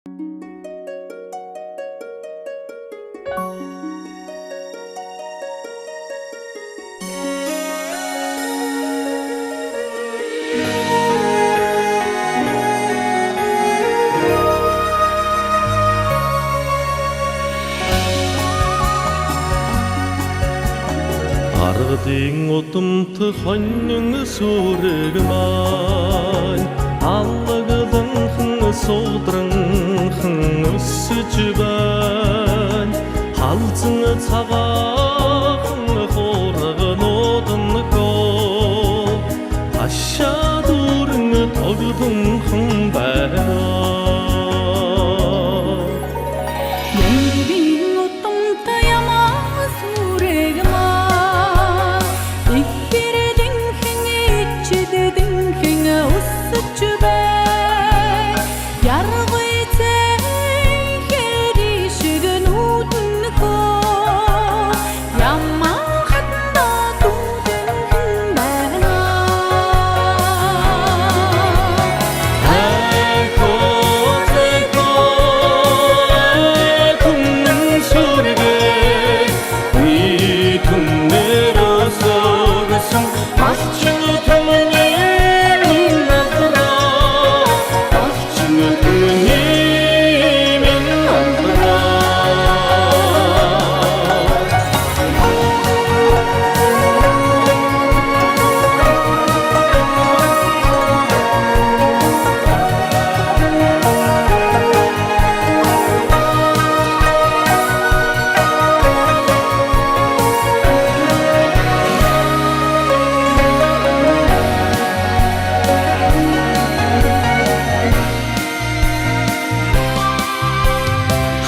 Аргадын удамт хонин сүрэг маань аллагданхан суудранхан өсөж байна. Халзан цагаахан хуурганууд нөхөө хашаа дүүрэн тогдонхон байна. Янгийн удамт ямаа сүрэг маань ихэрдэнхэн ичдэнхэн өсөж байна. Яргуй зэнхээр шиг нүдэнхөө ямаа хатна дүүдэнхэн байна.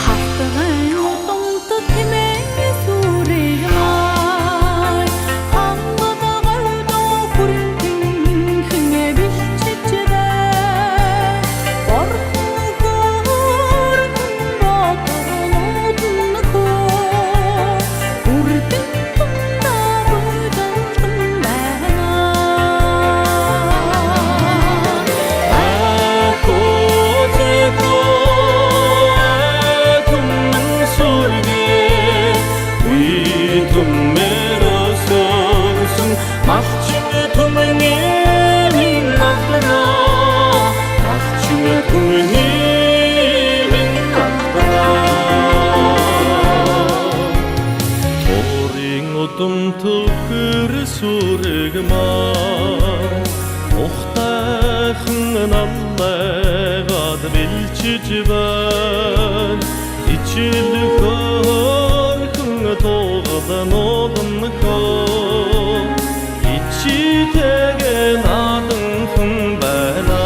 Хатгай удамт тэмээ сүрэг маань хангад говьдоо хүрэнтэнхэн бэлчиж байна. Борхон хөөрхөн бодгонууд нөхөө үрдэн тундаа буйдалтан байна. Удамт хөр сүрэг маань ухтайхан наллайгаад бэлчиж байна. Ичил хөөрхөн туугалнууд нөхөө ичитэгэ наданхан байна.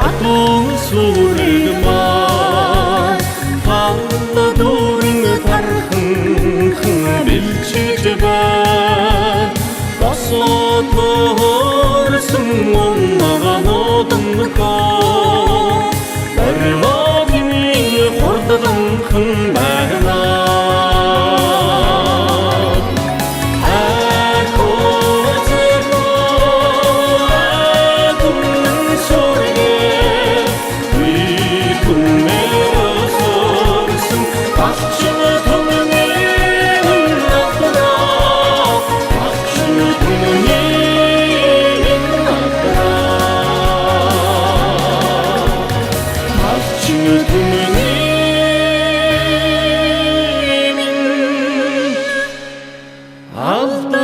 Адуу сүрэг маань палла дүүрэн тархан бэлчиж байна. Босоо төрсөн унгаанууд нөхөө баримтын хурданхан байна. Алдараа.